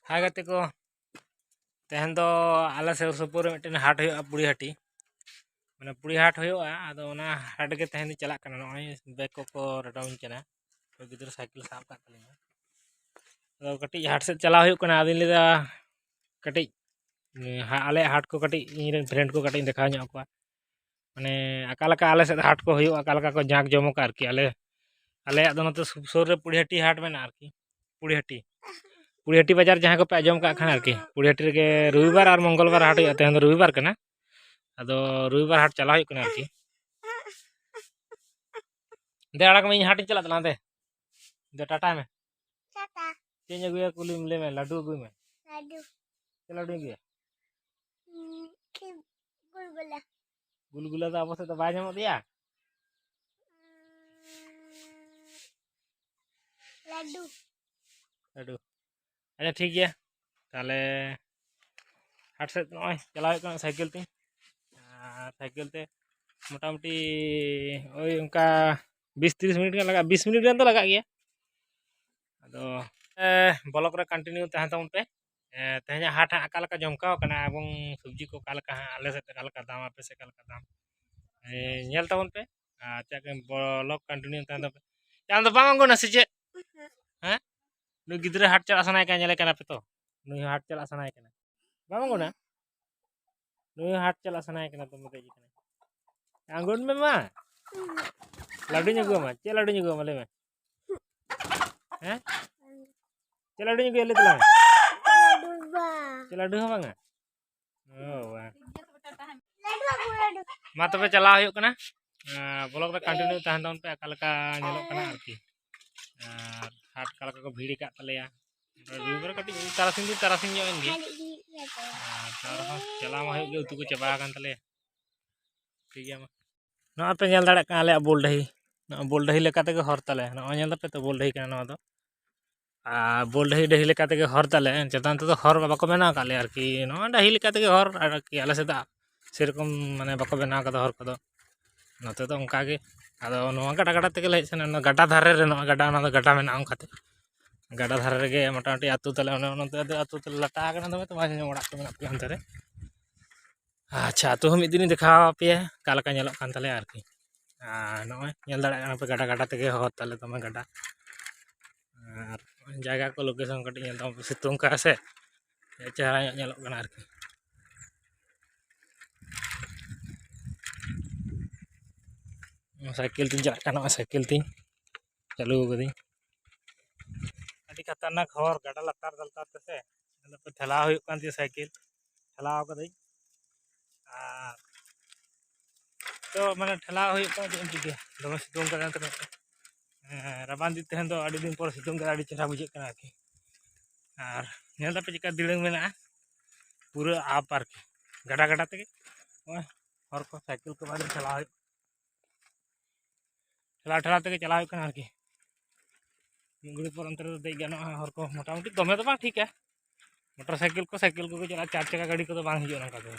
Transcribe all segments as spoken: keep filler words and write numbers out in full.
ᱦᱟᱭ ᱜᱟᱛᱮ ᱠᱚ, ᱛᱮᱦᱮᱧ ᱫᱚ ᱟᱞᱮ ᱥᱩᱨ ᱥᱩᱯᱩᱨ ᱨᱮ ᱢᱤᱫᱴᱮᱱ ᱦᱟᱴ ᱦᱩᱭᱩᱜᱼᱟ, ᱯᱩᱲᱤᱦᱟᱹᱴᱤ᱾ ᱢᱟᱱᱮ ᱯᱩᱲᱤᱦᱟᱹᱴ ᱦᱩᱭᱩᱜᱼᱟ, ᱟᱫᱚ ᱚᱱᱟ ᱦᱟᱴ ᱜᱮ ᱛᱮᱦᱮᱧ ᱫᱚ ᱪᱟᱞᱟᱜ ᱠᱟᱱᱟ᱾ ᱱᱚᱜᱼᱚᱭ ᱵᱮᱜᱽ ᱠᱚᱠᱚ ᱨᱮᱰᱚᱢᱤᱧ ᱠᱟᱱᱟ, ᱜᱤᱫᱽᱨᱟᱹ ᱥᱟᱭᱠᱮᱞ ᱥᱟᱵ ᱠᱟᱜ ᱛᱟᱹᱞᱤᱧᱟ᱾ ᱟᱫᱚ ᱠᱟᱹᱴᱤᱡ ᱦᱟᱴ ᱥᱮᱫ ᱪᱟᱞᱟᱣ ᱦᱩᱭᱩᱜ ᱠᱟᱱᱟ᱾ ᱟᱫᱚᱧ ᱞᱟᱹᱭᱫᱟ ᱠᱟᱹᱴᱤᱡ, ᱦᱟ-, ᱟᱞᱮᱭᱟᱜ ᱦᱟᱴ ᱠᱚ ᱠᱟᱹᱴᱤᱡ ᱤᱧᱨᱮᱱ friend ᱠᱚ ᱠᱟᱹᱴᱤᱡ ᱤᱧ ᱫᱮᱠᱷᱟᱣ ᱧᱚᱜ ᱟᱠᱚᱣᱟ᱾ ᱢᱟᱱᱮ ᱚᱠᱟ ᱞᱮᱠᱟ ᱟᱞᱮ ᱥᱮᱫ ᱦᱟᱴ ᱠᱚ ᱦᱩᱭᱩᱜᱼᱟ, ᱚᱠᱟ ᱞᱮᱠᱟ ᱠᱚ ᱡᱟᱸᱠ ᱡᱚᱢᱚᱠᱟ ᱟᱨᱠᱤ᱾ ᱟᱞᱮ, ᱟᱞᱮᱭᱟᱜ ᱫᱚ ᱱᱚᱛᱮ ᱥᱩ-, ᱥᱩᱨ ᱨᱮ ᱯᱩᱲᱤᱦᱟᱹᱴᱤ ᱦᱟᱴ ᱢᱮᱱᱟᱜᱼᱟ ᱟᱨᱠᱤ᱾ ᱯᱩᱲᱤᱦᱟᱹᱴᱤ, ᱯᱩᱲᱤᱦᱟᱹᱴᱤ ᱵᱟᱡᱟᱨ ᱡᱟᱦᱟᱸ ᱠᱚᱯᱮ ᱟᱸᱡᱚᱢ ᱠᱟᱜ ᱠᱷᱟᱱ ᱟᱨᱠᱤ, ᱯᱩᱲᱤᱦᱟᱹᱴᱤ ᱨᱮᱜᱮ ᱨᱚᱵᱤᱵᱟᱨ ᱟᱨ ᱢᱚᱝᱜᱚᱞᱵᱟᱨ ᱦᱟᱴ ᱦᱩᱭᱩᱜᱼᱟ᱾ ᱛᱮᱦᱮᱧ ᱫᱚ ᱨᱚᱵᱤᱵᱟᱨ ᱠᱟᱱᱟ, ᱟᱫᱚ ᱨᱚᱵᱤᱵᱟᱨ ᱦᱟᱴ ᱪᱟᱞᱟᱣ ᱦᱩᱭᱩᱜ ᱠᱟᱱᱟ ᱟᱨᱠᱤ᱾ ᱫᱮ, ᱟᱲᱟᱜ ᱢᱮ, ᱤᱧ ᱦᱟᱴᱤᱧ ᱪᱟᱞᱟᱜ ᱛᱟᱞᱟᱝ ᱫᱮ᱾ ᱫᱮ, ᱴᱟᱴᱟᱭ ᱢᱮ᱾ ᱴᱟᱴᱟ᱾ ᱪᱮᱫ ᱤᱧ ᱟᱹᱜᱩᱭᱟ ᱠᱩᱞᱤᱢ, ᱞᱟᱹᱭ ᱢᱮ, ᱞᱟᱹᱰᱩ ᱟᱹᱜᱩᱭ ᱢᱮ᱾ ᱞᱟᱹᱰᱩ᱾ ᱪᱮᱫ ᱞᱟᱹᱰᱩᱧ ᱟᱹᱜᱩᱭᱟ? ᱩᱸ, ᱠᱷᱤ-, ᱜᱩᱞᱜᱩᱞᱟ᱾ ᱜᱩᱞᱜᱩᱞᱟ ᱫᱚ ᱟᱵᱚ ᱥᱮᱫ ᱫᱚ ᱵᱟᱭ ᱧᱟᱢᱚᱜ ᱜᱮᱭᱟ? ᱩᱸ, ᱞᱟᱹᱰᱩ᱾ ᱞᱟᱹᱰᱩ᱾ ᱟᱪᱪᱷᱟ, ᱴᱷᱤᱠ ᱜᱮᱭᱟ᱾ ᱛᱟᱦᱚᱞᱮ ᱦᱟᱴ ᱥᱮᱫ ᱱᱚᱜᱼᱚᱭ ᱪᱟᱞᱟᱣ ᱦᱩᱭᱩᱜ ᱠᱟᱱᱟ ᱥᱟᱭᱠᱮᱞ ᱛᱮ᱾ ᱟᱨ ᱥᱟᱭᱠᱮᱞ ᱛᱮ ᱢᱚᱴᱟᱢᱩᱴᱤ ᱳᱭ ᱚᱱᱠᱟ ᱵᱤᱥ ᱛᱤᱨᱤᱥ ᱢᱤᱱᱤᱴ ᱜᱟᱱ ᱞᱟᱜᱟᱜᱼᱟ, ᱵᱤᱥ ᱢᱤᱱᱤᱴ ᱜᱟᱱ ᱫᱚ ᱞᱟᱜᱟᱜ ᱜᱮᱭᱟ᱾ ᱟᱫᱚ, ᱮ, vlog ᱨᱮ continue ᱛᱟᱦᱮᱱ ᱛᱟᱵᱚᱱ ᱯᱮ᱾ ᱮ, ᱛᱮᱦᱮᱧᱟᱜ ᱦᱟᱴ ᱦᱟᱸᱜ ᱚᱠᱟ ᱞᱮᱠᱟ ᱡᱚᱢᱠᱟᱣ ᱠᱟᱱᱟ ᱮᱵᱚᱝ ᱥᱚᱵᱽᱡᱤ ᱠᱚ ᱚᱠᱟ ᱞᱮᱠᱟ ᱦᱟᱸᱜ ᱟᱞᱮ ᱥᱮᱫ ᱚᱠᱟ ᱞᱮᱠᱟ ᱫᱟᱢ, ᱟᱯᱮ ᱥᱮᱫ ᱚᱠᱟ ᱞᱮᱠᱟ ᱫᱟᱢ, ᱮ, ᱧᱮᱞ ᱛᱟᱵᱚᱱ ᱯᱮ᱾ ᱟᱨ ᱪᱮᱫ ᱠᱚ vlog continue ᱛᱟᱦᱮᱱ ᱛᱟᱯᱮ᱾ ᱟᱢ ᱫᱚ ᱵᱟᱢ ᱟᱬᱜᱚᱱᱟ ᱥᱮ ᱪᱮᱫ? ᱦᱮᱸ? ᱱᱩᱭ ᱜᱤᱫᱽᱨᱟᱹ ᱦᱟᱴ ᱪᱟᱞᱟᱜ ᱥᱟᱱᱟᱭᱮ ᱠᱟᱱᱟ, ᱧᱮᱞᱮ ᱠᱟᱱᱟ ᱯᱮ ᱛᱚ? ᱱᱩᱭ ᱦᱚᱸ ᱦᱟᱴ ᱪᱟᱞᱟᱜ ᱥᱟᱱᱟᱭᱮ ᱠᱟᱱᱟ᱾ ᱵᱟᱢ ᱟᱬᱜᱚᱱᱟ? ᱱᱩᱭ ᱦᱚᱸ ᱦᱟᱴ ᱪᱟᱞᱟᱜ ᱥᱟᱱᱟᱭᱮ ᱠᱟᱱᱟ ᱛᱚ, ᱢᱮᱛᱟᱭ ᱠᱟᱱᱟ᱾ ᱟᱬᱜᱚᱱ ᱢᱮ ᱢᱟ᱾ ᱞᱟᱹᱰᱩᱧ ᱟᱹᱜᱩᱣᱟᱢᱟ᱾ ᱪᱮᱫ ᱞᱟᱹᱰᱩᱧ ᱟᱹᱜᱩᱣᱟᱢᱟ, ᱞᱟᱹᱭ ᱢᱮ? ᱦᱮᱸ? ᱪᱮᱫ ᱞᱟᱹᱰᱩᱧ ᱟᱹᱜᱩᱭᱟ, ᱞᱟᱹᱭ ᱛᱟᱞᱟᱝ ᱢᱮ᱾ ᱞᱟᱹᱰᱩ ᱵᱟᱝ᱾ ᱪᱮᱫ ᱞᱟᱹᱰᱩ ᱦᱚᱸ ᱵᱟᱝᱟ? ᱚ, ᱵᱟᱝ᱾ ᱞᱟᱹᱰᱩ ᱟᱹᱜᱩ, ᱞᱟᱹᱰᱩ᱾ ᱢᱟ ᱛᱚᱵᱮ ᱪᱟᱞᱟᱣ ᱦᱩᱭᱩᱜ ᱠᱟᱱᱟ᱾ ᱟᱨ vlog ᱨᱮ continue ᱛᱟᱦᱮᱱ ᱛᱟᱵᱚᱱ ᱯᱮ, ᱚᱠᱟ ᱞᱮᱠᱟ ᱧᱮᱞᱚᱜ ᱠᱟᱱᱟ ᱟᱨᱠᱤ᱾ ᱟᱨ ᱦᱟᱴ ᱚᱠᱟ ᱞᱮᱠᱟ ᱠᱚ ᱵᱷᱤᱲ ᱟᱠᱟᱫ ᱛᱟᱞᱮᱭᱟ᱾ ᱨᱚᱵᱤᱵᱟᱨ ᱠᱟᱹᱴᱤᱡ ᱛᱟᱨᱟᱥᱤᱧ ᱫᱚ ᱛᱟᱨᱟᱥᱤᱧ ᱧᱚᱜ ᱮᱱ ᱜᱮ᱾ ᱟᱨ ᱛᱟᱣ ᱨᱮᱦᱚᱸ ᱪᱟᱞᱟᱣ ᱢᱟ ᱦᱩᱭᱩᱜ ᱜᱮ, ᱩᱛᱩ ᱠᱚ ᱪᱟᱵᱟ ᱟᱠᱟᱱ ᱛᱟᱞᱮᱭᱟ᱾ ᱴᱷᱤᱠ ᱜᱮᱭᱟ, ᱢᱟ᱾ ᱱᱚᱜᱼᱚᱭ ᱯᱮ ᱧᱮᱞ ᱫᱟᱲᱮᱭᱟᱜ ᱠᱟᱱᱟ ᱟᱞᱮᱭᱟᱜ ᱵᱚᱞ ᱰᱟᱹᱦᱤ᱾ ᱱᱚᱣᱟ ᱵᱚᱞ ᱰᱟᱹᱦᱤ ᱞᱮᱠᱟ ᱛᱮᱜᱮ ᱦᱚᱨ ᱛᱟᱞᱮ᱾ ᱱᱚᱜᱼᱚᱭ ᱧᱮᱞ ᱫᱟᱯᱮ ᱛᱚ, ᱵᱚᱞ ᱰᱟᱹᱦᱤ ᱠᱟᱱᱟ ᱱᱚᱣᱟ ᱫᱚ᱾ ᱟᱨ ᱵᱚᱞ ᱰᱟᱹᱦᱤ, ᱰᱟᱹᱦᱤ ᱞᱮᱠᱟ ᱛᱮᱜᱮ ᱦᱚᱨ ᱛᱟᱞᱮ᱾ ᱪᱮᱛᱟᱱ ᱛᱮᱫᱚ ᱦᱚᱨ ᱵᱟᱠᱚ ᱵᱮᱱᱟᱣ ᱟᱠᱟᱫ ᱞᱮᱭᱟ ᱟᱨᱠᱤ᱾ ᱱᱚᱣᱟ ᱰᱟᱹᱦᱤ ᱞᱮᱠᱟ ᱛᱮᱜᱮ ᱦᱚᱨ ᱟᱨᱠᱤ᱾ ᱟᱞᱮ ᱥᱮᱫᱟᱜ ᱥᱮᱨᱚᱠᱚᱢ ᱢᱟᱱᱮ ᱵᱟᱠᱚ ᱵᱮᱱᱟᱣ ᱠᱟᱫᱟ ᱦᱚᱨ ᱠᱚᱫᱚ᱾ ᱱᱚᱛᱮ ᱫᱚ ᱚᱱᱠᱟ ᱜᱮ᱾ ᱟᱫᱚ ᱱᱚᱣᱟ ᱜᱟᱰᱟ, ᱜᱟᱰᱟ ᱛᱮᱜᱮ ᱞᱮ ᱦᱮᱡ ᱥᱮᱱᱟ᱾ ᱱᱚᱣᱟ ᱜᱟᱰᱟ ᱫᱷᱟᱨᱮ ᱨᱮ, ᱱᱚᱣᱟ ᱜᱟᱰᱟ, ᱚᱱᱟ ᱫᱚ ᱜᱟᱰᱟ ᱢᱮᱱᱟᱜᱼᱟ ᱚᱱᱠᱟᱛᱮ᱾ ᱜᱟᱰᱟ ᱫᱷᱟᱨᱮ ᱨᱮᱜᱮ ᱢᱚᱴᱟᱢᱩᱴᱤ ᱟᱹᱛᱩ ᱛᱟᱞᱮ, ᱚᱱᱮ ᱚᱱᱟᱛᱮ ᱟᱫᱚ ᱟᱹᱛᱩ ᱛᱟᱞᱮ ᱞᱟᱴᱟ ᱟᱠᱟᱱᱟ ᱫᱚᱢᱮ, ᱛᱚ ᱵᱟᱝ ᱧᱮᱞ ᱧᱟᱢ ᱚᱲᱟᱜ ᱠᱚ ᱢᱮᱱᱟᱜ ᱛᱟᱞᱮᱭᱟ ᱚᱱᱛᱮ ᱨᱮ᱾ ᱟᱪᱪᱷᱟ, ᱟᱹᱛᱩ ᱦᱚᱸ ᱢᱤᱫ ᱫᱤᱱᱤᱧ ᱫᱮᱠᱷᱟᱣ ᱟᱯᱮᱭᱟ ᱚᱠᱟ ᱞᱮᱠᱟ ᱧᱮᱞᱚᱜ ᱠᱟᱱ ᱛᱟᱞᱮᱭᱟ ᱟᱨᱠᱤ᱾ ᱟᱨ ᱱᱚᱜᱼᱚᱭ ᱧᱮᱞ ᱫᱟᱲᱮᱭᱟᱜ ᱠᱟᱱᱟ ᱯᱮ, ᱜᱟᱰᱟ ᱜᱟᱰᱟ ᱛᱮᱜᱮ ᱦᱚᱨ ᱛᱟᱞᱮ, ᱫᱚᱢᱮ ᱜᱟᱰᱟ᱾ ᱟᱨ ᱡᱟᱭᱜᱟ ᱠᱚ, location ᱠᱟᱹᱴᱤᱡ ᱧᱮᱞ ᱛᱟᱵᱚᱱ ᱯᱮ, ᱥᱤᱛᱩᱝ ᱠᱟᱜᱼᱟ ᱥᱮ, ᱪᱮᱦᱨᱟ ᱧᱚᱜ ᱧᱮᱞᱚᱜ ᱠᱟᱱᱟ ᱟᱨᱠᱤ᱾ ᱥᱟᱭᱠᱮᱞ ᱛᱤᱧ ᱪᱟᱞᱟᱜ ᱠᱟᱱᱟ, ᱱᱚᱜᱼᱚᱭ ᱥᱟᱭᱠᱮᱞ ᱛᱤᱧ ᱪᱟᱹᱞᱩ ᱠᱟᱹᱫᱟᱹᱧ᱾ ᱟᱹᱰᱤ ᱠᱷᱟᱛᱟᱨᱱᱟᱠ ᱦᱚᱨ, ᱜᱟᱰᱟ ᱞᱟᱛᱟᱨ ᱞᱟᱛᱟᱨ ᱛᱮᱥᱮ, ᱟᱫᱚ ᱴᱷᱮᱞᱟᱣ ᱦᱩᱭᱩᱜ ᱠᱟᱱ ᱛᱤᱧᱟᱹ ᱥᱟᱭᱠᱮᱞ, ᱴᱷᱮᱞᱟᱣ ᱠᱟᱹᱫᱟᱹᱧ᱾ ᱟᱨ ᱛᱚ ᱢᱟᱱᱮ ᱴᱷᱮᱞᱟᱣ ᱦᱩᱭᱩᱜ ᱠᱟᱱᱟ, ᱪᱮᱫ ᱮᱢ ᱪᱤᱠᱟᱹᱭᱟ, ᱫᱚᱢᱮ ᱥᱤᱛᱩᱝ ᱠᱟᱱᱟ ᱛᱚ᱾ ᱦᱮᱸ, ᱨᱟᱵᱟᱝ ᱫᱤᱱ ᱛᱟᱦᱮᱱ ᱫᱚ ᱟᱹᱰᱤ ᱫᱤᱱ ᱯᱚᱨ ᱥᱤᱛᱩᱝ ᱠᱟᱱᱟ, ᱟᱹᱰᱤ ᱪᱮᱦᱨᱟ ᱵᱩᱡᱷᱟᱹᱜ ᱠᱟᱱᱟ ᱟᱨᱠᱤ᱾ ᱟᱨ ᱧᱮᱞ ᱫᱟᱯᱮ ᱪᱮᱫᱠᱟ ᱫᱤᱲᱟᱹᱝ ᱢᱮᱱᱟᱜᱼᱟ, ᱯᱩᱨᱟᱹ ᱟᱯ ᱟᱨᱠᱤ, ᱜᱟᱰᱟ ᱜᱟᱰᱟ ᱛᱮᱜᱮ ᱱᱚᱜᱼᱚᱭ ᱦᱚᱨ ᱠᱚ, ᱥᱟᱭᱠᱮᱞ ᱠᱚ ᱵᱟᱝ ᱪᱟᱞᱟᱣ ᱦᱩᱭᱩᱜ, ᱴᱷᱮᱞᱟᱣ ᱴᱷᱮᱞᱟᱣ ᱛᱮᱜᱮ ᱪᱟᱞᱟᱣ ᱦᱩᱭᱩᱜ ᱠᱟᱱᱟ ᱟᱨᱠᱤ᱾ ᱢᱤᱫ ᱜᱷᱟᱹᱲᱤ ᱯᱚᱨ ᱚᱱᱛᱮ ᱨᱮᱫᱚ ᱫᱮᱡ ᱜᱟᱱᱚᱜᱼᱟ ᱦᱚᱨ ᱠᱚ, ᱢᱚᱴᱟᱢᱩᱴᱤ ᱫᱚᱢᱮ ᱫᱚ ᱵᱟᱝ ᱴᱷᱤᱠᱟ, ᱢᱚᱴᱚᱨ ᱥᱟᱭᱠᱮᱞ ᱠᱚ, ᱥᱟᱭᱠᱮᱞ ᱠᱚᱜᱮ ᱪᱟᱞᱟᱜᱼᱟ, ᱪᱟᱨ ᱪᱟᱠᱟ ᱜᱟᱹᱰᱤ ᱠᱚᱫᱚ ᱵᱟᱝ ᱦᱤᱡᱩᱜᱼᱟ ᱱᱚᱝᱠᱟ ᱫᱚ᱾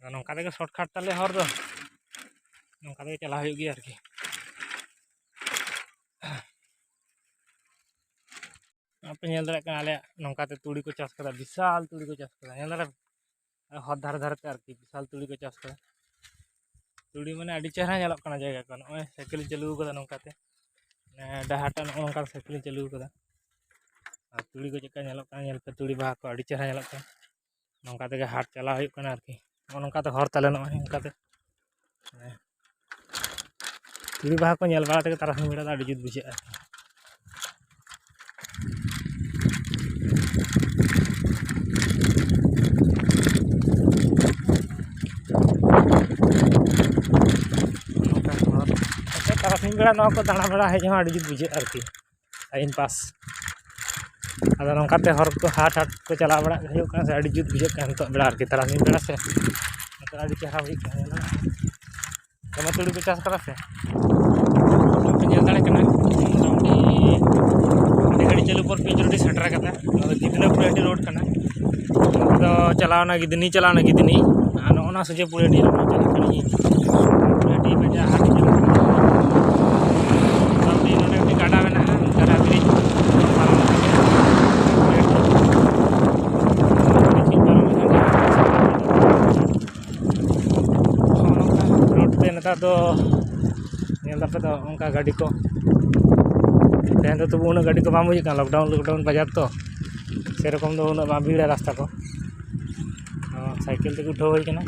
ᱟᱫᱚ ᱱᱚᱝᱠᱟ ᱛᱮᱜᱮ shortcut ᱛᱟᱞᱮ ᱦᱚᱨ ᱫᱚ, ᱱᱚᱝᱠᱟ ᱛᱮᱜᱮ ᱪᱟᱞᱟᱣ ᱦᱩᱭᱩᱜ ᱜᱮᱭᱟ ᱟᱨᱠᱤ᱾ ᱟᱯᱮ ᱧᱮᱞ ᱫᱟᱲᱮᱭᱟᱜ ᱠᱟᱱᱟ, ᱟᱞᱮᱭᱟᱜ ᱱᱚᱝᱠᱟᱛᱮ ᱛᱩᱲᱤ ᱠᱚ ᱪᱟᱥ ᱠᱟᱫᱟ, ᱵᱤᱥᱟᱞ ᱛᱩᱲᱤ ᱠᱚ ᱪᱟᱥ ᱠᱟᱫᱟ᱾ ᱧᱮᱞ ᱫᱟᱲᱮ, ᱦᱚᱨ ᱫᱷᱟᱨᱮ ᱫᱷᱟᱨᱮ ᱛᱮ ᱟᱨᱠᱤ ᱵᱤᱥᱟᱞ ᱛᱩᱲᱤ ᱠᱚ ᱪᱟᱥ ᱠᱟᱫᱟ᱾ ᱛᱩᱲᱤ ᱢᱟᱱᱮ ᱟᱹᱰᱤ ᱪᱮᱦᱨᱟ ᱧᱮᱞᱚᱜ ᱠᱟᱱᱟ ᱡᱟᱭᱜᱟ ᱠᱚ᱾ ᱱᱚᱜᱼᱚᱭ ᱥᱟᱭᱠᱮᱞ ᱤᱧ ᱪᱟᱹᱞᱩ ᱠᱟᱫᱟ ᱱᱚᱝᱠᱟᱛᱮ, ᱢᱟᱱᱮ ᱰᱟᱦᱟᱨ ᱴᱟᱜ ᱱᱚᱜᱼᱚ ᱱᱚᱝᱠᱟ ᱥᱟᱭᱠᱮᱞ ᱤᱧ ᱪᱟᱹᱞᱩ ᱠᱟᱫᱟ᱾ ᱟᱨ ᱛᱩᱲᱤ ᱠᱚ ᱪᱮᱫᱠᱟ ᱧᱮᱞᱚᱜ ᱠᱟᱱᱟ ᱧᱮᱞ ᱯᱮ, ᱛᱩᱲᱤ ᱵᱟᱦᱟ ᱠᱚ ᱟᱹᱰᱤ ᱪᱮᱦᱨᱟ ᱧᱮᱞᱚᱜ ᱠᱟᱱᱟ᱾ ᱱᱚᱝᱠᱟ ᱛᱮᱜᱮ ᱦᱟᱴ ᱪᱟᱞᱟᱣ ᱦᱩᱭᱩᱜ ᱠᱟᱱᱟ ᱟᱨᱠᱤ᱾ ᱱᱚᱜᱼᱚ ᱱᱚᱝᱠᱟᱛᱮ ᱦᱚᱨ ᱛᱟᱞᱮ, ᱱᱚᱜᱼᱚᱭ ᱱᱚᱝᱠᱟᱛᱮ᱾ ᱦᱮᱸ᱾ ᱛᱩᱲᱤ ᱵᱟᱦᱟ ᱠᱚ ᱧᱮᱞ ᱵᱟᱲᱟ ᱛᱮᱜᱮ ᱛᱟᱨᱟᱥᱤᱧ ᱵᱮᱲᱟ ᱫᱚ ᱟᱹᱰᱤ ᱡᱩᱛ ᱵᱩᱡᱷᱟᱹᱜᱼᱟ᱾ ᱱᱚᱝᱠᱟ ᱦᱚᱨ᱾ ᱛᱟᱨᱟᱥᱤᱧ ᱵᱮᱲᱟ ᱱᱚᱣᱟ ᱠᱚ ᱫᱟᱬᱟ ᱵᱟᱲᱟ ᱦᱮᱡ ᱦᱚᱸ ᱟᱹᱰᱤ ᱡᱩᱛ ᱵᱩᱡᱷᱟᱹᱜᱼᱟ ᱟᱨᱠᱤ᱾ time pass᱾ ᱟᱫᱚ ᱱᱚᱝᱠᱟᱛᱮ ᱦᱚᱨ ᱠᱚ, ᱦᱟᱴ ᱦᱟᱴ ᱠᱚ ᱪᱟᱞᱟᱣ ᱵᱟᱲᱟᱜ ᱦᱩᱭᱩᱜ ᱠᱟᱱᱟ ᱥᱮ, ᱟᱹᱰᱤ ᱡᱩᱛ ᱵᱩᱡᱷᱟᱹᱜ ᱠᱟᱱᱟ ᱱᱤᱛᱚᱜ ᱵᱮᱲᱟ ᱟᱨᱠᱤ, ᱛᱟᱨᱟᱥᱤᱧ ᱵᱮᱲᱟ ᱥᱮ᱾ ᱱᱤᱛᱚᱜ ᱟᱹᱰᱤ ᱪᱮᱦᱨᱟ ᱵᱩᱡᱷᱟᱹᱜ ᱠᱟᱱᱟ ᱧᱮᱞ᱾ ᱫᱚᱢᱮ ᱛᱩᱲᱤ ᱠᱚ ᱪᱟᱥ ᱠᱟᱫᱟ ᱥᱮ, ᱧᱮᱞ ᱫᱟᱲᱮᱭᱟᱜ ᱠᱟᱱᱟ᱾ ᱢᱚᱴᱟᱢᱩᱴᱤ ᱟᱹᱰᱤ ᱜᱷᱟᱹᱲᱤᱡ ᱪᱟᱹᱞᱩ ᱯᱚᱨ ᱯᱤᱪ ᱨᱳᱰ ᱤᱧ ᱥᱮᱴᱮᱨ ᱠᱟᱫᱟ᱾ ᱱᱚᱣᱟ ᱫᱚ ᱜᱤᱫᱽᱱᱟᱹ ᱯᱩᱨᱟᱹᱴᱤ ᱨᱳᱰ ᱠᱟᱱᱟ᱾ ᱱᱚᱣᱟ ᱫᱚ ᱪᱟᱞᱟᱣᱱᱟ ᱜᱤᱫᱽᱱᱤ, ᱪᱟᱞᱟᱣᱱᱟ ᱜᱤᱫᱽᱱᱤ, ᱟᱨ ᱱᱚᱜᱼᱚ ᱱᱚᱣᱟ ᱥᱚᱡᱷᱮ ᱯᱩᱨᱟᱹᱴᱤ ᱨᱳᱰ ᱪᱟᱞᱟᱜ ᱠᱟᱱᱟ᱾ ᱯᱩᱨᱟᱹᱴᱤ ᱵᱟᱡᱟᱨ ᱦᱟᱴ ᱪᱟᱞᱟᱜ ᱠᱟᱱᱟ᱾ ᱢᱚᱴᱟᱢᱩᱴᱤ ᱱᱚᱰᱮ ᱢᱤᱫᱴᱤᱡ ᱜᱟᱰᱟ ᱢᱮᱱᱟᱜᱼᱟ, ᱜᱟᱰᱟ ᱵᱨᱤᱡᱽ ᱯᱟᱨᱚᱢ ᱱᱮᱛᱟᱨ ᱫᱚ ᱧᱮᱞ ᱫᱟᱯᱮ ᱛᱚ ᱚᱱᱠᱟ ᱜᱟᱹᱰᱤ ᱠᱚ, ᱛᱮᱦᱮᱧ ᱫᱚ ᱛᱚᱵᱩ ᱩᱱᱟᱹᱜ ᱜᱟᱹᱰᱤ ᱠᱚ ᱵᱟᱝ ᱵᱩᱡᱩᱜ ᱠᱟᱱᱟ, ᱞᱚᱠᱰᱟᱣᱩᱱ ᱞᱚᱠᱰᱟᱣᱩᱱ ᱵᱟᱡᱟᱨ ᱛᱚ, ᱥᱮᱨᱚᱠᱚᱢ ᱫᱚ ᱩᱱᱟᱹᱜ ᱵᱟᱝ ᱵᱷᱤᱲᱟ ᱨᱟᱥᱛᱟ ᱠᱚ᱾ ᱚ, ᱥᱟᱭᱠᱮᱞ ᱛᱮᱜᱮ ᱩᱴᱷᱟᱹᱣ ᱦᱩᱭ ᱠᱟᱱᱟ᱾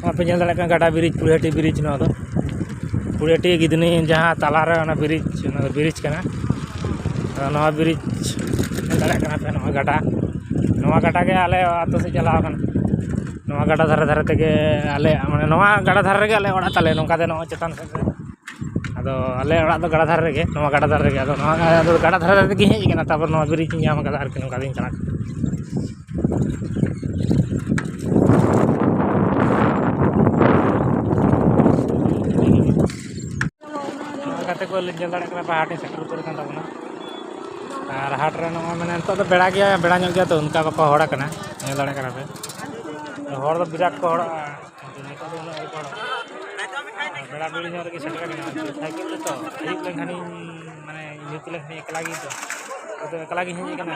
ᱱᱚᱣᱟ ᱯᱮ ᱧᱮᱞ ᱫᱟᱲᱮᱭᱟᱜ ᱠᱟᱱᱟ ᱜᱟᱰᱟ ᱵᱨᱤᱡᱽ, ᱯᱩᱲᱤᱦᱟᱹᱴᱤ ᱵᱨᱤᱡᱽ᱾ ᱱᱚᱣᱟ ᱫᱚ ᱯᱩᱲᱤᱦᱟᱹᱴᱤ ᱜᱤᱫᱽᱱᱤ ᱡᱟᱦᱟᱸ ᱛᱟᱞᱟᱨᱮ ᱚᱱᱟ ᱵᱨᱤᱡᱽ, ᱚᱱᱟ ᱫᱚ ᱵᱨᱤᱡᱽ ᱠᱟᱱᱟ᱾ ᱟᱫᱚ ᱱᱚᱣᱟ ᱵᱨᱤᱡᱽ ᱧᱮᱞ ᱫᱟᱲᱮᱭᱟᱜ ᱠᱟᱱᱟ ᱯᱮ, ᱱᱚᱣᱟ ᱜᱟᱰᱟ, ᱱᱚᱣᱟ ᱜᱟᱰᱟ ᱜᱮ ᱟᱞᱮ ᱟᱹᱛᱩ ᱥᱮᱫ ᱪᱟᱞᱟᱣ ᱟᱠᱟᱱᱟ᱾ ᱱᱚᱣᱟ ᱜᱟᱰᱟ ᱫᱷᱟᱨᱮ ᱫᱷᱟᱨᱮ ᱛᱮᱜᱮ ᱟᱞᱮ, ᱢᱟᱱᱮ ᱱᱚᱣᱟ ᱜᱟᱰᱟ ᱫᱷᱟᱨᱮ ᱨᱮᱜᱮ ᱟᱞᱮ ᱚᱲᱟᱜ ᱛᱟᱞᱮ, ᱱᱚᱝᱠᱟ ᱫᱚ ᱱᱚᱜᱼᱚᱭ ᱪᱮᱛᱟᱱ ᱥᱮᱫ ᱨᱮ᱾ ᱟᱫᱚ ᱟᱞᱮ ᱚᱲᱟᱜ ᱫᱚ ᱜᱟᱰᱟ ᱫᱷᱟᱨᱮ ᱨᱮᱜᱮ, ᱱᱚᱣᱟ ᱜᱟᱰᱟ ᱫᱷᱟᱨᱮ ᱨᱮᱜᱮ᱾ ᱟᱫᱚ ᱱᱚᱣᱟ ᱜᱟᱰᱟ ᱫᱷᱟᱨᱮ ᱫᱷᱟᱨᱮ ᱛᱮᱜᱮᱧ ᱦᱮᱡ ᱟᱠᱟᱱᱟ, ᱛᱟᱨᱯᱚᱨ ᱱᱚᱣᱟ ᱵᱨᱤᱡᱽ ᱤᱧ ᱧᱟᱢ ᱟᱠᱟᱫᱟ ᱟᱨᱠᱤ, ᱱᱚᱝᱠᱟ ᱛᱮᱧ ᱪᱟᱞᱟᱜ ᱠᱟᱱᱟ᱾ ᱱᱚᱣᱟ ᱜᱟᱛᱮ ᱠᱚ ᱧᱮᱞ ᱫᱟᱲᱮᱭᱟᱜ ᱠᱟᱱᱟ ᱯᱮ, ᱦᱟᱴ ᱤᱧ ᱥᱮᱴᱮᱨ ᱩᱛᱟᱹᱨ ᱟᱠᱟᱱ ᱛᱟᱵᱚᱱᱟ᱾ ᱟᱨ ᱦᱟᱴ ᱨᱮ ᱱᱚᱜᱼᱚᱭ ᱢᱟᱱᱮ ᱱᱤᱛᱚᱜ ᱫᱚ ᱵᱮᱲᱟ ᱜᱮᱭᱟ, ᱵᱮᱲᱟ ᱧᱚᱜ ᱜᱮᱭᱟ ᱛᱚ, ᱚᱱᱠᱟ ᱵᱟᱠᱚ ᱦᱚᱲ ᱟᱠᱟᱱᱟ᱾ ᱧᱮᱞ ᱫᱟᱲᱮᱭᱟᱜ ᱠᱟᱱᱟ ᱯᱮ, ᱦᱚᱲ ᱫᱚ ᱵᱤᱨᱟᱴ ᱠᱚ ᱦᱚᱲᱚᱜᱼᱟ᱾ ᱱᱤᱛᱚᱜ ᱫᱚ ᱩᱱᱟᱹᱜ ᱦᱚᱲ, ᱵᱮᱲᱟ ᱵᱤᱲᱤ ᱧᱚᱜ ᱨᱮᱜᱮ ᱥᱮᱴᱮᱨ ᱟᱠᱟᱱᱟ᱾ ᱥᱟᱭᱠᱮᱞ ᱛᱮ ᱛᱚ ᱟᱹᱭᱩᱵ ᱞᱮᱱᱠᱷᱟᱱᱤᱧ, ᱢᱟᱱᱮ ᱧᱩᱛ ᱞᱮᱱᱠᱷᱟᱱᱤᱧ ᱮᱠᱞᱟ ᱜᱮ ᱛᱚ, ᱟᱫᱚ ᱮᱠᱞᱟ ᱜᱤᱧ ᱦᱮᱡ ᱟᱠᱟᱱᱟ᱾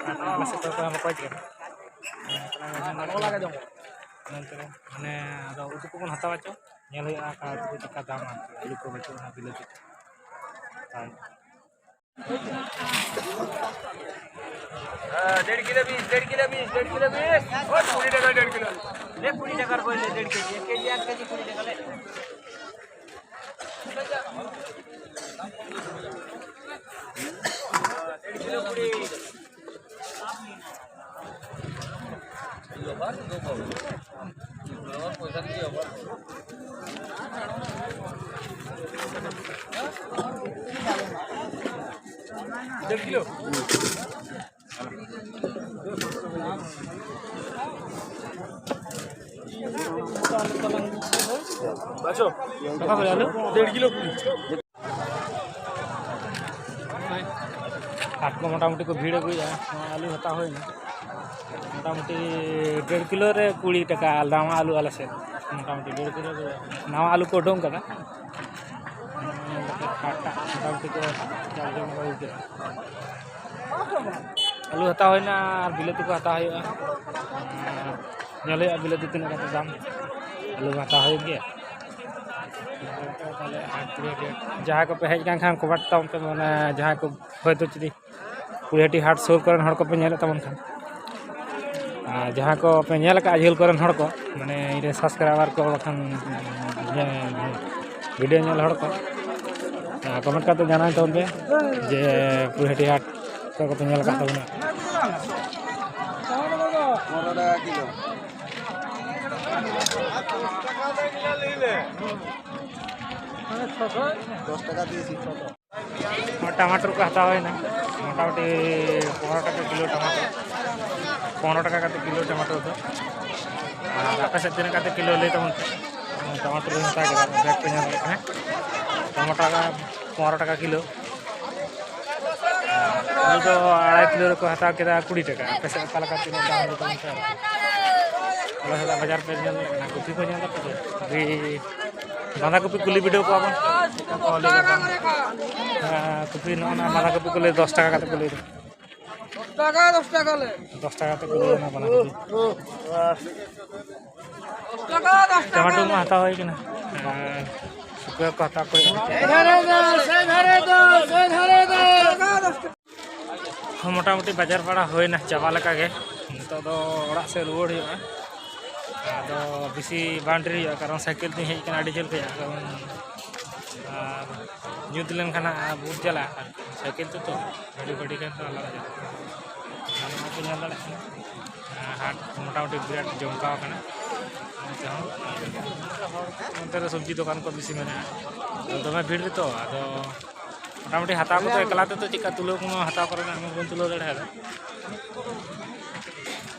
ᱟᱨ ᱟᱞᱮ ᱥᱮᱫ ᱫᱚ ᱚᱠᱚᱭ ᱦᱚᱸ ᱵᱟᱠᱚ ᱦᱮᱡ ᱟᱠᱟᱱᱟ᱾ ᱢᱮᱱᱛᱮ ᱢᱟᱱᱮ ᱟᱫᱚ ᱩᱛᱩ ᱠᱚᱵᱚᱱ ᱦᱟᱛᱟᱣᱟ ᱪᱚ, ᱧᱮᱞ ᱦᱩᱭᱩᱜᱼᱟ ᱚᱠᱟ ᱩᱛᱩ ᱠᱚ ᱪᱮᱫᱠᱟ ᱫᱟᱢᱟ, ᱟᱹᱞᱩ ᱠᱚ ᱵᱟᱹᱪᱩᱜᱼᱟ, ᱵᱤᱞᱟᱹᱛᱤ ᱠᱚ᱾ ᱦᱮᱸ, ᱰᱮᱲ ᱠᱤᱞᱳ ᱵᱤᱥ, ᱰᱮᱲ ᱠᱤᱞᱳ ᱵᱤᱥ, ᱰᱮᱲ ᱠᱤᱞᱳ ᱵᱤᱥ, ᱳᱭ ᱠᱩᱲᱤ ᱴᱟᱠᱟ, ᱰᱮᱲ ᱠᱤᱞᱳ᱾ ᱞᱮ ᱠᱩᱲᱤ ᱴᱟᱠᱟᱨ ᱵᱚᱭ ᱞᱮ, ᱰᱮᱲ ᱠᱮᱡᱤ, ᱮᱠ ᱠᱮᱡᱤ, ᱟᱴ ᱠᱮᱡᱤ, ᱠᱩᱲᱤ ᱴᱟᱠᱟ ᱞᱮ᱾ ᱰᱮᱲ ᱠᱤᱞᱳ ᱠᱩᱲᱤ᱾ ᱰᱮᱲ ᱠᱤᱞᱳ᱾ ᱟᱪᱪᱷᱟ, ᱰᱮᱲ ᱠᱤᱞᱳ ᱠᱩᱲᱤ᱾ ᱦᱟᱴ ᱠᱚ ᱢᱚᱴᱟᱢᱩᱴᱤ ᱠᱚ ᱵᱷᱤᱲ ᱟᱹᱜᱩᱭᱮᱫᱼᱟ᱾ ᱱᱚᱣᱟ ᱟᱹᱞᱩ ᱦᱟᱛᱟᱣ ᱦᱩᱭᱱᱟ ᱢᱚᱴᱟᱢᱩᱴᱤ ᱰᱮᱲ ᱠᱤᱞᱳ ᱨᱮ ᱠᱩᱲᱤ ᱴᱟᱠᱟ, ᱱᱟᱣᱟ ᱟᱹᱞᱩ ᱟᱞᱮ ᱥᱮᱫ ᱢᱚᱴᱟᱢᱩᱴᱤ ᱰᱮᱲ ᱠᱤᱞᱳ ᱨᱮ ᱱᱟᱣᱟ ᱟᱹᱞᱩ ᱠᱚ ᱩᱰᱩᱝ ᱠᱟᱫᱟ᱾ ᱦᱟᱴ ᱴᱟᱜ ᱢᱚᱴᱟᱢᱩᱴᱤ ᱠᱚ ᱡᱟᱠ ᱡᱚᱢᱚᱠ ᱟᱹᱜᱩ ᱠᱮᱫᱟ᱾ ᱟᱹᱞᱩ ᱦᱟᱛᱟᱣ ᱦᱩᱭᱱᱟ ᱟᱨ ᱵᱤᱞᱟᱹᱛᱤ ᱠᱚ ᱦᱟᱛᱟᱣ ᱦᱩᱭᱩᱜᱼᱟ᱾ ᱧᱮᱞ ᱦᱩᱭᱩᱜᱼᱟ ᱵᱤᱞᱟᱹᱛᱤ ᱛᱤᱱᱟᱹᱜ ᱠᱟᱛᱮ ᱫᱟᱢ᱾ ᱟᱹᱞᱩ ᱢᱟ ᱦᱟᱛᱟᱣ ᱦᱩᱭᱩᱜ ᱜᱮᱭᱟ᱾ ᱡᱟᱦᱟᱸᱭ ᱠᱚᱯᱮ ᱦᱮᱡ ᱟᱠᱟᱱ ᱠᱷᱟᱱ ᱠᱚᱢᱮᱱᱴ ᱛᱟᱵᱚᱱ ᱯᱮ, ᱢᱟᱱᱮ ᱡᱟᱦᱟᱸᱭ ᱠᱚ ᱦᱚᱭᱛᱳ ᱡᱩᱫᱤ ᱯᱩᱨᱤᱦᱟᱹᱴᱤ ᱦᱟᱴ ᱥᱩᱨ ᱠᱚᱨᱮᱱ ᱦᱚᱲ ᱠᱚᱯᱮ ᱧᱮᱞᱮᱫ ᱛᱟᱵᱚᱱ ᱠᱷᱟᱱ, ᱟᱨ ᱡᱟᱦᱟᱸᱭ ᱠᱚᱯᱮ ᱧᱮᱞ ᱟᱠᱟᱫᱼᱟ ᱡᱷᱟᱹᱞ ᱠᱚᱨᱮᱱ ᱦᱚᱲ ᱠᱚ, ᱢᱟᱱᱮ ᱤᱧ ᱨᱮᱱ ᱥᱟᱵᱥᱠᱨᱟᱭᱵᱟᱨ ᱠᱚ ᱵᱟᱠᱷᱟᱱ ᱵᱷᱤᱰᱤᱭᱳ ᱧᱮᱞ ᱦᱚᱲ ᱠᱚ, ᱠᱚᱢᱮᱱᱴ ᱠᱟᱛᱮ ᱡᱟᱱᱟᱣ ᱛᱟᱵᱚᱱ ᱯᱮ ᱡᱮ ᱯᱩᱨᱤᱦᱟᱹᱴᱤ ᱦᱟᱴ ᱚᱠᱟ ᱠᱚᱯᱮ ᱧᱮᱞ ᱟᱠᱟᱫ ᱛᱟᱵᱚᱱᱟ᱾ ᱯᱚᱱᱨᱚ ᱴᱟᱠᱟ ᱠᱤᱞᱳ᱾ ᱫᱚᱥ ᱴᱟᱠᱟ ᱫᱤᱭᱮ ᱥᱤ ᱪᱷᱚᱥᱚ᱾ ᱴᱟᱢᱟᱴᱳᱨ ᱠᱚ ᱦᱟᱛᱟᱣ ᱦᱩᱭᱱᱟ ᱢᱚᱴᱟᱢᱩᱴᱤ ᱯᱚᱱᱨᱚ ᱴᱟᱠᱟ ᱠᱤᱞᱳ ᱴᱟᱢᱟᱴᱳᱨ, ᱯᱚᱱᱨᱚ ᱴᱟᱠᱟ ᱠᱟᱛᱮ ᱠᱤᱞᱳ ᱴᱟᱢᱟᱴᱳᱨ ᱫᱚ᱾ ᱟᱨ ᱟᱯᱮ ᱥᱮᱫ ᱛᱤᱱᱟᱹᱜ ᱠᱟᱛᱮ ᱠᱤᱞᱳ ᱞᱟᱹᱭ ᱛᱟᱵᱚᱱ ᱯᱮ᱾ ᱴᱟᱢᱟᱴᱳᱨ ᱤᱧ ᱦᱟᱛᱟᱣ ᱠᱮᱫᱟ, ᱵᱮᱜᱽ ᱯᱮ ᱧᱮᱞ ᱫᱟᱲᱮᱭᱟᱜ ᱠᱟᱱᱟ, ᱴᱟᱢᱟᱴᱳᱨ ᱯᱚᱱᱨᱚ ᱴᱟᱠᱟ ᱠᱤᱞᱳ᱾ ᱩᱱᱤ ᱫᱚ ᱟᱲᱟᱭ ᱠᱤᱞᱳ ᱨᱮᱠᱚ ᱦᱟᱛᱟᱣ ᱠᱮᱫᱟ ᱠᱩᱲᱤ ᱴᱟᱠᱟ᱾ ᱟᱯᱮ ᱥᱮᱫ ᱚᱠᱟ ᱞᱮᱠᱟ ᱛᱤᱱᱟᱹᱜ ᱫᱟᱢ ᱞᱟᱹᱭ ᱛᱟᱵᱚᱱ ᱯᱮ᱾ ᱟᱞᱮ ᱥᱮᱫᱟᱜ ᱵᱟᱡᱟᱨ ᱯᱮ ᱧᱮᱞ ᱫᱟᱲᱮᱭᱟᱜ ᱠᱟᱱᱟ, ᱠᱚᱯᱷᱤ ᱠᱚ ᱧᱮᱞ ᱫᱟᱯᱮ ᱛᱚ? ᱠᱚᱯᱷᱤ, ᱵᱟᱸᱫᱷᱟ ᱠᱚᱯᱷᱤ ᱠᱩᱞᱤ ᱵᱤᱰᱟᱹᱣ ᱠᱚᱣᱟ ᱵᱚᱱ᱾ ᱪᱮᱫ ᱞᱮᱠᱟ ᱠᱚ ᱞᱟᱹᱭ ᱫᱟ ᱫᱟᱢ? ᱦᱮᱸ, ᱠᱚᱯᱷᱤ, ᱱᱚᱜᱼᱚ ᱱᱟ ᱵᱟᱸᱫᱷᱟ ᱠᱚᱯᱷᱤ ᱠᱚ ᱞᱟᱹᱭ ᱫᱚᱥ ᱴᱟᱠᱟ ᱠᱟᱛᱮ ᱠᱚ ᱞᱟᱹᱭ ᱫᱟ᱾ ᱫᱚᱥ ᱴᱟᱠᱟ, ᱫᱚᱥ ᱴᱟᱠᱟ ᱞᱮ᱾ ᱫᱚᱥ ᱴᱟᱠᱟ ᱠᱟᱛᱮ ᱠᱚ ᱞᱟᱹᱭ ᱫᱟ ᱚᱱᱟ ᱵᱟᱸᱫᱷᱟ ᱠᱚᱯᱷᱤ᱾ ᱫᱚᱥ ᱴᱟᱠᱟ, ᱫᱚᱥ ᱴᱟᱠᱟ᱾ ᱴᱚᱢᱮᱴᱳ ᱢᱟ ᱦᱟᱛᱟᱣ ᱦᱩᱭ ᱠᱟᱱᱟ᱾ ᱟᱨ ᱥᱩᱠᱨᱤ ᱠᱚ ᱦᱟᱛᱟᱣ ᱠᱚ ᱦᱩᱭᱩᱜᱼᱟ᱾ ᱥᱮ ᱫᱷᱟᱨᱮ ᱫᱚ, ᱥᱮ ᱫᱷᱟᱨᱮ ᱫᱚ, ᱥᱮ ᱫᱷᱟᱨᱮ ᱫᱚ᱾ ᱢᱚᱴᱟᱢᱩᱴᱤ ᱵᱟᱡᱟᱨ ᱯᱟᱲᱟ ᱦᱩᱭᱱᱟ ᱪᱟᱵᱟ ᱞᱮᱠᱟᱜᱮ᱾ ᱱᱤᱛᱚᱜ ᱫᱚ ᱚᱲᱟᱜ ᱥᱮᱫ ᱨᱩᱣᱟᱹᱲ ᱦᱩᱭᱩᱜᱼᱟ᱾ ᱟᱫᱚ ᱵᱮᱥᱤ ᱵᱟᱝ ᱰᱮᱨᱤ ᱦᱩᱭᱩᱜᱼᱟ, ᱠᱟᱨᱚᱱ ᱥᱟᱭᱠᱮᱞ ᱛᱤᱧ ᱦᱮᱡ ᱟᱠᱟᱱᱟ ᱟᱹᱰᱤ ᱡᱷᱟᱹᱞ ᱠᱷᱚᱱᱟᱜ᱾ ᱠᱟᱨᱚᱱ, ᱟᱨ ᱧᱩᱛ ᱞᱮᱱᱠᱷᱟᱱ ᱦᱟᱸᱜ ᱵᱩᱴ ᱡᱟᱞᱟ, ᱟᱨ ᱥᱟᱭᱠᱮᱞ ᱛᱮ ᱛᱚ ᱜᱟᱹᱰᱤ ᱵᱟᱹᱰᱤ ᱠᱷᱟᱱ ᱫᱚ ᱟᱞᱟᱫᱟ ᱡᱟᱞᱟ᱾ ᱟᱨ ᱱᱚᱜᱼᱚᱭ ᱯᱮ ᱧᱮᱞ ᱫᱟᱲᱮᱭᱟᱜ ᱠᱟᱱᱟ, ᱦᱟᱴ ᱢᱚᱴᱟᱢᱩᱴᱤ ᱵᱤᱨᱟᱴ ᱡᱚᱢᱠᱟᱣ ᱟᱠᱟᱱᱟ᱾ ᱱᱚᱛᱮ ᱦᱚᱸ, ᱱᱚᱛᱮ ᱨᱮ ᱥᱚᱵᱽᱡᱤ ᱫᱚᱠᱟᱱ ᱠᱚ ᱵᱮᱥᱤ ᱢᱮᱱᱟᱜᱼᱟ, ᱫᱚᱢᱮ ᱵᱷᱤᱲ ᱨᱮᱛᱚ᱾ ᱟᱫᱚ ᱢᱚᱴᱟᱢᱩᱴᱤ ᱦᱟᱛᱟᱣ ᱠᱚᱫᱚ ᱮᱠᱞᱟ ᱛᱮᱫᱚ ᱪᱮᱫᱠᱟ ᱛᱩᱞᱟᱹᱣ ᱠᱚᱢᱟ ᱦᱟᱛᱟᱣ ᱠᱚᱨᱮᱱᱟᱜ ᱦᱚᱸ ᱵᱟᱹᱧ ᱛᱩᱞᱟᱹᱣ ᱫᱟᱲᱮᱭᱟᱫᱟ᱾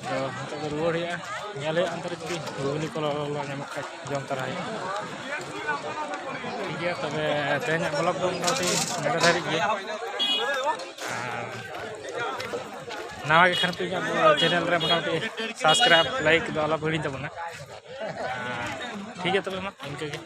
ᱟᱫᱚ ᱱᱤᱛᱚᱜ ᱫᱚ ᱨᱩᱣᱟᱹᱲ ᱦᱩᱭᱩᱜᱼᱟ, ᱧᱮᱞ ᱦᱩᱭᱩᱜᱼᱟ ᱚᱱᱛᱮ ᱨᱮ ᱡᱩᱫᱤ ᱜᱷᱩᱜᱽᱱᱤ ᱠᱚ ᱞᱚᱞᱚ ᱞᱚᱞᱚ ᱧᱟᱢᱚᱜ ᱠᱷᱟᱡ ᱡᱚᱢ ᱛᱟᱨᱟ ᱦᱩᱭᱩᱜᱼᱟ᱾ ᱴᱷᱤᱠ ᱜᱮᱭᱟ, ᱛᱚᱵᱮ ᱛᱮᱦᱮᱧᱟᱜ ᱵᱞᱚᱜ ᱫᱚ ᱢᱚᱴᱟᱢᱩᱴᱤ ᱱᱚᱰᱮ ᱫᱷᱟᱹᱨᱤᱡ ᱜᱮ᱾ ᱟᱨ ᱱᱟᱣᱟ ᱜᱮ ᱠᱷᱟᱱ ᱯᱮ ᱤᱧᱟᱹᱜ ᱪᱮᱱᱮᱞ ᱨᱮ ᱢᱚᱴᱟᱢᱩᱴᱤ ᱥᱟᱵᱥᱠᱨᱟᱭᱤᱵᱽ, ᱞᱟᱭᱤᱠ ᱫᱚ ᱟᱞᱚ ᱯᱮ ᱦᱤᱲᱤᱧ ᱛᱟᱵᱚᱱᱟ᱾ ᱟᱨ ᱴᱷᱤᱠ ᱜᱮᱭᱟ ᱛᱚᱵᱮ ᱢᱟ ᱤᱱᱠᱟᱹ ᱜᱮ᱾